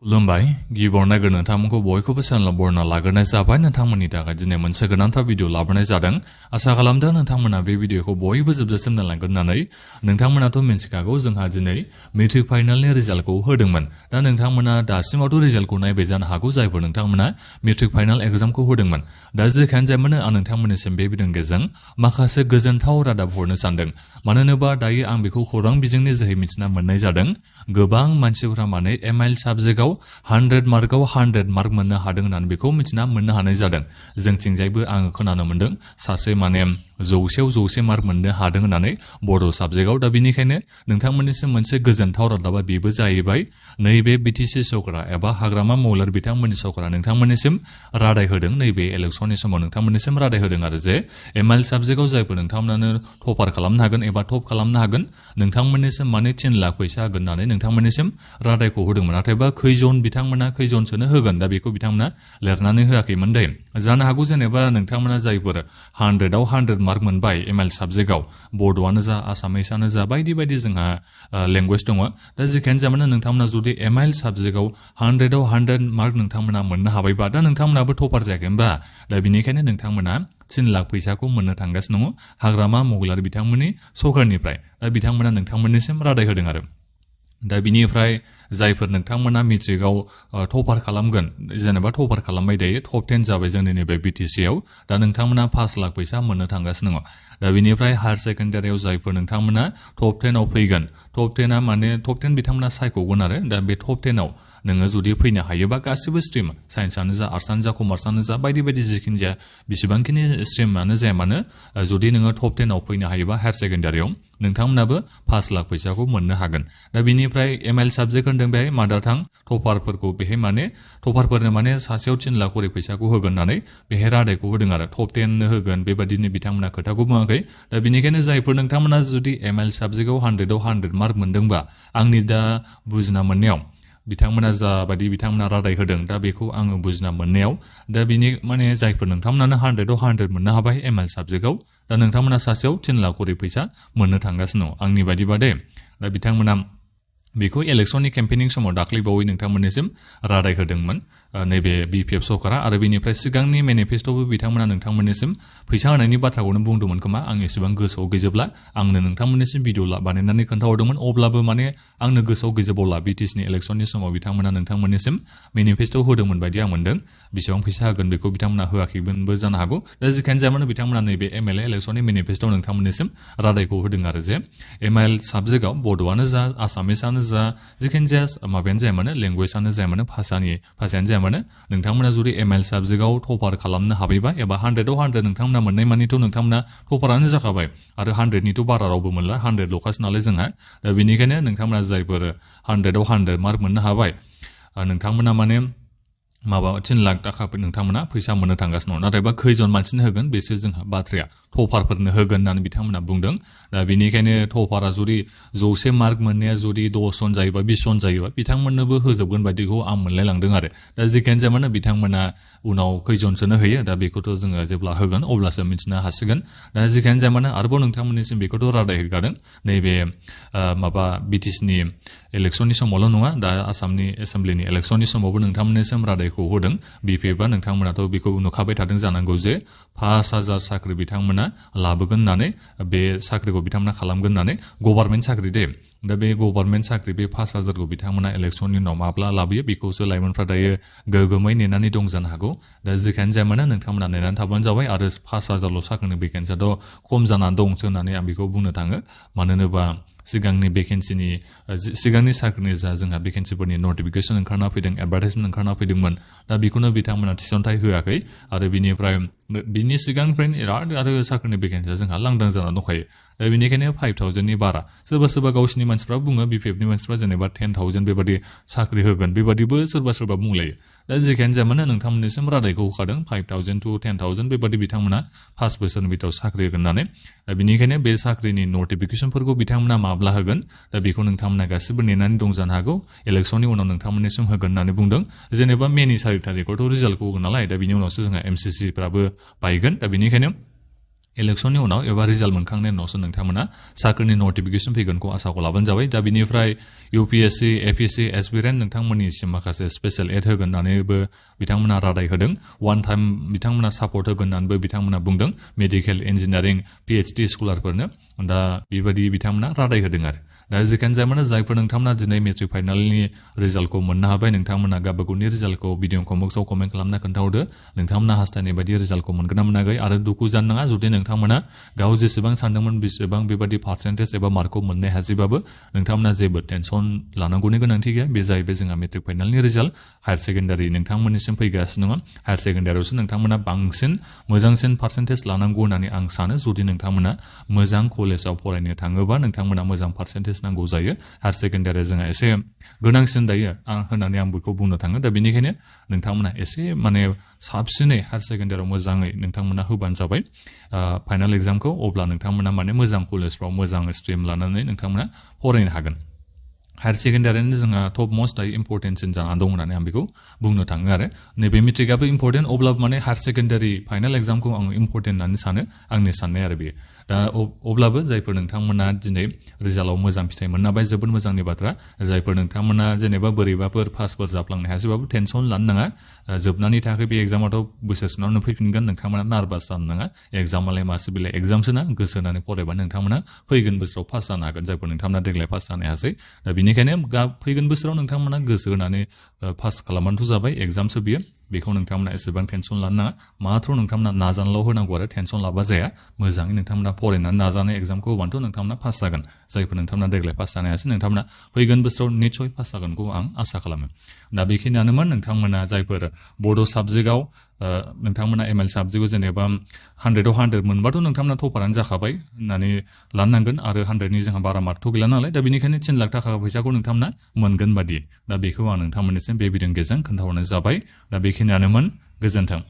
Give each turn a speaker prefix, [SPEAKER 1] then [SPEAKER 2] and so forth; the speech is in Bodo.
[SPEAKER 1] खुलुमबाय गिबियावनो नोंथांमोनखौ बयखौबो चेनेलाव बरायना लाग्रोनाय जाबाय। नोंथांमोननि थाखाय दिनै मोनसे गोनांथार भिडिअ लाबोनाय जादों। आसा खालामदों नोंथांमोना बे भिडिअखौ बयबो जोबजासिम नायलांगोन होननानै। नोंथांमोनाथ' मिन्थिखागौ जोंहा दिनै मेट्रिक फाइनालनि रिजाल्टखौ होदोंमोन। दा नोंथांमोना दासिमावथ' रिजाल्टखौ नायबाय जानो हागौ जायफोर नोंथांमोना मेट्रिक फाइनाल एग्जामखौ होदोंमोन। दा जेखियानो जायामानो आं नोंथांमोननिसिम बे भिडिअनि गेजेरजों माखासे गोजोनथाव रादाब हरनो सानदों। मानो होनोबा दायो आं बेखौ खौरां बिजोंनि जोहै मिथिना मोननाय जादों। गोबां मानसिफोरा माने एमआइएल साबजेक्टआव 100 मार्कआव 100 मार्क मोननो हादों होननानै बेखौ मिथिना मोननो हानाय जादों। जोंथिंजायबो आङो खोनानो मोनदों सासे माने 100आव 100 मार्क मोननो हादों होननानै बड' साबजेक्टआव। दा बेनिखायनो नोंथांमोननिसिम मोनसे गोजोनथाव रादाबा बेबो जाहैबाय नैबे बिटिसि सरकारा एबा हाग्रामा महिलार बिथांमोननि सरकारा नोंथांमोननिसिम रादाय होदों। नैबे इलेक्सननि समाव नोंथांमोननिसिम रादाय होदों आरो जे एमआइएल साबजेक्टआव जायफोर नोंथांमोनानो टपार खालामनो हागोन एबा टप खालामनो हागोन नोंथांमोननिसिम माने 3 लाख फैसा होगोन होननानै नोंथांमोननिसिम रादायखौ होदोंमोन। नाथायबा बिथांमोना खैजनसोनो होगोन दा बेखौ बिथांमोना लिरनानै होआखैमोन दे। जानो हागौ जेनेबा नोंथांमोना जायफोर 100आव 100 मार्क मोनबाय एमआइएल साबजेक्टआव बड'आनो जा आसामिसआनो जा बायदि बायदि जोंहा लेंगुवेज दङ। दा जेखियानो जाया मानो नोंथांमोना जुदि एमआइएल साबजेक्टआव 100आव 100 मार्क नोंथांमोना मोननो हाबायबा दा नोंथांमोनाबो टपार जायाखैमोनबा दा बेनिखायनो नोंथांमोना 3 लाख फैसाखौ मोननो थांगासिनो दङ हाग्रामा महिलार बिथांमोननि सरकारनिफ्राय। दा बिथांमोना नोंथांमोननिसिम रादाय होदों आरो। दा बिनिफ्राय जायफोर नोंथांमोना मेट्रिकआव टपार खालामगोन जेनेबा टपार खालामबाय दायो टप 10 जाबाय जोंनि नैबे बिटिसिआव दा नोंथांमोना 5 लाख फैसा मोननो थांगासिनो दङ। दा बिनिफ्राय हायार सेकेन्डारियाव जायफोर नोंथांमोना टप 10आव फैगोन टप 10आ माने टप 10 बिथांमोना सायख'गोन आरो। दा बे टप 10आव नोङो जुदि फैनो हायोबा गासिबो स्ट्रिम साइन्सआनो जा आर्ट्सआनो जा कमार्सआनो जा बायदि बायदि जिखिनि जाया बेसेबांखिनि स्ट्रिमानो जाया मानो जुदि नोङो टप 10आव फैनो हायोबा हायार सेकेन्डारियाव नोंथांमोनाबो 5 लाख फैसाखौ मोननो हागोन। दा बिनिफ्राय एमआइएल साबजेक्ट होनदों बेहाय मादार टां टपारफोरखौ बेहाय माने टपारफोरनो माने सासेयाव 3 लाख करि फैसाखौ होगोन होननानै बेहाय रादायखौ होदों आरो। टप 10नो होगोन बेबादिनो बिथांमोना खोथाखौ बुङाखै। दा बेनिखायनो जायफोर नोंथांमोना जुदि एमआइएल साबजेक्टआव 100आव 100 मार्क मोनदोंबा आंनि दा बुजिना मोननायाव बिथांमोना जाबायदि बिथांमोना रादाय होदों दा बेखौ आङो बुजिना मोननायाव दा बिनि माने जायफोर नोंथांमोनानो 100आव 100 मोननो हाबाय एमआइएल साबजेक्टआव दा नोंथांमोना सासेयाव 3 लाख करि फैसा मोननो थांगासिनो दं आंनि बायदिबा दे। दा बिथांमोना बेखौ इलेक्सननि केम्पेनिं समाव दाख्लैबावै नोंथांमोननिसिम रादाय होदोंमोन नैबे बिपिएफ सरकारा। आरो बेनिफ्राय सिगांनि मेनिफेस्ट'बो बिथांमोना नोंथांमोननिसिम फैसा होनायनि बाथ्राखौनो बुंदोंमोन खोमा आं एसेबां गोसोआव गैजोबला। आंनो नोंथांमोननिसिम भिडिअ बानायनानै खोन्थाहरदोंमोन अब्लाबो माने आंनो गोसोआव गैजोबावला बिटिसिनि इलेक्सननि समाव बिथांमोना नोंथांमोननिसिम मेनिफेस्ट' होदोंमोन बायदि आं मोनदों। बेसेबां फैसा होगोन बेखौ बिथांमोना होआखैमोनबो जानो हागौ। दा जिखियानो जायामानो बिथांमोना नैबे एमएलए इलेक्सननि मेनिफेस्ट'आव नोंथांमोननिसिम रादायखौ होदों आरो जे एमआइएल साबजेक्टआव बड'आनो जा आसामिसआनो जा जिखियानो जाया माबायानो जाया मानो लेंगुवेजआनो जाया मानो भाषायानो जाया मानो नोंथांमोना जुदि एमआइएल साबजेक्टआव टपार खालामनो हाबायबा एबा 100आव 100 नोंथांमोना मोननाय मानिथ' नोंथांमोना टपारानो जाखाबाय आरो 100निथ' बारा रावबो मोनला 100 ल'खासो नालाय जोंहा। दा बेनिखायनो नोंथांमोना जायफोर 100आव 100 मार्क मोननो हाबाय नोंथांमोना माने 3 लाख थाखा नोंथांमोना फैसा मोननो थांगासिनो दं। नाथायबा खैजन मानसिनो होगोन बेसो जोंहा बाथ्राया टपारफोरनो होगोन होननानै बिथांमोना बुंदों। दा बेनिखायनो टपारा जुदि 100 मार्क मोननाया जुदि 10 जन जायोबा 20 जन जायोबा बिथांमोननोबो होजोबगोन बायदिखौ आं मोनलाय लांदों आरो। दा जिखियानो जाया मानो बिथांमोना उनाव खैजनसोनो होयो दा बेखौथ' जोङो जेब्ला होगोन अब्लासो मिथिनो हासिगोन। दा जिखियानो जाया मानो आरोबाव नोंथांमोननिसिम बेखौथ' रादाय होगारदों नैबे बिटिसिनि इलेक्सननि समावल' नङा दा आसामनि एसेम्ब्लिनि इलेक्सननि समावबो नोंथांमोननिसिम रादायखौ होदों। बिपिएफआ नोंथांमोनाथ' बेखौ नुखाबाय थादों जानांगौ जे 5,000 साख्रि बिथांमोना लाबोगोन होननानै बे साख्रिखौ बिथांमोना खालामगोन होननानै गभार्नमेन्ट साख्रि दे। दा बे गभार्नमेन्ट साख्रि बे 5,000खौ बिथांमोना इलेक्सननि उनाव माब्ला लाबोयो बेखौसो लाइमोनफ्रा दायो गोगोमै नेनानै दं जानो हागौ। दा जिखियानो जाया मानो नोंथांमोना नेनानै थाबानो जाबाय आरो 5,000ल' साख्रिनि भेकेन्सियाथ' खम जानानै दंसो होननानै आं बेखौ बुंनो थाङो। मानो होनोबा सिगांनि साख्रिनि जा जोंहा भेकेन्सिफोरनि नटिफिकेसन ओंखारना फैदों एडभार्टाइजमेन्ट ओंखारना फैदोंमोन दा बेखौनो बिथांमोना थिसनथाइ होआखै आरो बिनिफ्राय बिनि सिगांनिफ्रायनो बिराद आरो साख्रिनि भेकेन्सिया जोंहा लांदां जाना दंखायो। दा बेनिखायनो 5,000नि बारा सोरबा गावसिनि मानसिफ्रा बुङो बिपिएफनि मानसिफ्रा जेनेबा 10,000 बेबादि साख्रि होगोन बेबादिबो सोरबा बुंलायो। दा जिखियानो जाया मानो नोंथांमोननिसिम रादायखौ होखादों 5,000 to 10,000 बेबादि बिथांमोना 5 बोसोरनि बिथोराव साख्रि होगोन होननानै। दा बेनिखायनो बे साख्रिनि नटिफिकेसनफोरखौ बिथांमोना माब्ला होगोन दा बेखौ नोंथांमोना गासिबो नेनानै दं जानो हागौ। इलेक्सननि उनाव नोंथांमोननिसिम होगोन होननानै बुंदों। जेनेबा मेनि 4 थारिखआवथ' रिजाल्टखौ होगोन नालाय दा बिनि उनावसो जोंहा एमसिसिफ्राबो बायगोन। दा बेनिखायनो इलेक्शननि उनाव एबा रिजाल्ट मोनखांनायनि उनावसो नोंथांमोना साख्रिनि नटिफिकेसन फैगोनखौ आसाखौ लाबानो जाबाय दा बिनिफ्राय UPSC APSC एसपिरेन्ट नोंथांमोननिसिम माखासे स्पेशल एड होगोन होननानैबो बिथांमोना रादाय होदों वान टाइम बिथांमोना सापर्ट होगोन होननानैबो बिथांमोना बुंदों मेडिकेल इन्जिनियारिं PhD स्कलारफोरनो दा बेबायदि बिथांमोना रादाय होदों आरो दा जेखियानो जाया मानो जायफोर नोंथांमोना दिनै मेट्रिक फाइनालनि रिजाल्टखौ मोननो हाबाय नोंथांमोना गावबागावनि रिजाल्टखौ भिडिअ कमेन्ट्सआव कमेन्ट खालामना खोन्थाहरदो नोंथांमोना हास्थायनाय बायदि रिजाल्टखौ मोनगोन ना मोनाखै आरो दुखु जानो नाङा जुदि नोंथांमोना गाव जेसेबां सानदोंमोन बेसेबां बेबायदि पार्सेन्टेज एबा मार्कखौ मोननो हायासैबाबो नोंथांमोना जेबो टेनसन लानांगौनि गोनांथि गैया बे जाहैबाय जोंहा मेट्रिक फाइनालनि रिजाल्ट हायार सेकेन्डारि नोंथांमोननिसिम फैगासिनो दङ हायार सेकेन्डारियावसो नोंथांमोना बांसिन मोजांसिन पार्सेन्टेज लानांगौ होननानै आं सानो जुदि नोंथांमोना मोजां कलेजाव फरायनो थाङोबा नोंथांमोना मोजां पार्सेन्टेज नांगौ जायो हायार सेकेन्डारिया जोंहा एसे गोनांसिन दायो होननानै आं बेखौ बुंनो थाङो दा बेनिखायनो नोंथांमोना एसे माने साबसिनै हायार सेकेन्डारियाव मोजाङै नोंथांमोना होबानो जाबाय फाइनाल एग्जामखौ अब्ला नोंथांमोना माने मोजां कलेजफ्राव मोजां स्ट्रिम लानानै नोंथांमोना फरायनो हागोन हायार सेकेन्डारियानो जोंहा टप मस्ट दायो इम्पर्टेन्टसिन जानानै दं होननानै आं बेखौ बुंनो थाङो आरो नैबे मेट्रिकआबो इम्पर्टेन्ट अब्लाबो माने हायार सेकेन्डारि फाइनाल एग्जामखौ आं इम्पर्टेन्ट होननानै सानो आंनि साननाय आरो बेयो दा अब्लाबो जायफोर नोंथांमोना दिनै रिजाल्टआव मोजां फिथाइ मोननो हाबाय जोबोद मोजांनि बाथ्रा जायफोर नोंथांमोना जेनेबा बोरैबाफोर पासफोर जाफ्लांनो हायासैबाबो टेनसन लानो नाङा जोबनानै थाखाय बे एग्जामाथ' बोसोरसिनावनो फैफिनगोन नोंथांमोना नार्भास जानो नाङा एग्जामालाय मासे बेलाय एग्जामसो ना गोसो होनानै फरायबा नोंथांमोना फैगोन बोसोराव पास जानो हागोन जायफोर नोंथांमोना देग्लाय पास जानो हायासै दा बेनिखायनो फैगोन बोसोराव नोंथांमोना गोसो होनानै पास खालामबानोथ' जाबाय एग्जामसो बियो बेखौ नोंथांमोना एसेबां टेनसन लानो नाङा माथ्र' नोंथांमोना नाजानायल' होनांगौ आरो टेनसन लाबा जाया मोजाङै नोंथांमोना फरायनानै नाजानाय एग्जामखौ होबानोथ' नोंथांमोना पास जागोन जायफोर नोंथांमोना देग्लाय पास जानो हायासै नोंथांमोना फैगोन बोसोराव निस्सय पास जागोनखौ आं आसा खालामो दा बेखिनियानोमोन नोंथांमोना जायफोर बड' साबजेक्टआव नोंथांमोना ML साबजेक्टआव जेनेबा 100आव 100 मोनबाथ' नोंथांमोना टपारानो जाखाबाय होननानै लानांगोन आरो 100नि जोंहा बारा मार्कथ' गैला नालाय दा बेनिखायनो 3 लाख थाखा फैसाखौ नोंथांमोना मोनगोन बादि दा बेखौ आं नोंथांमोननिसिम बे भिडिअनि गेजेरजों खोन्थाहरनाय जाबाय दा बेखिनियानोमोन गोजोन्थों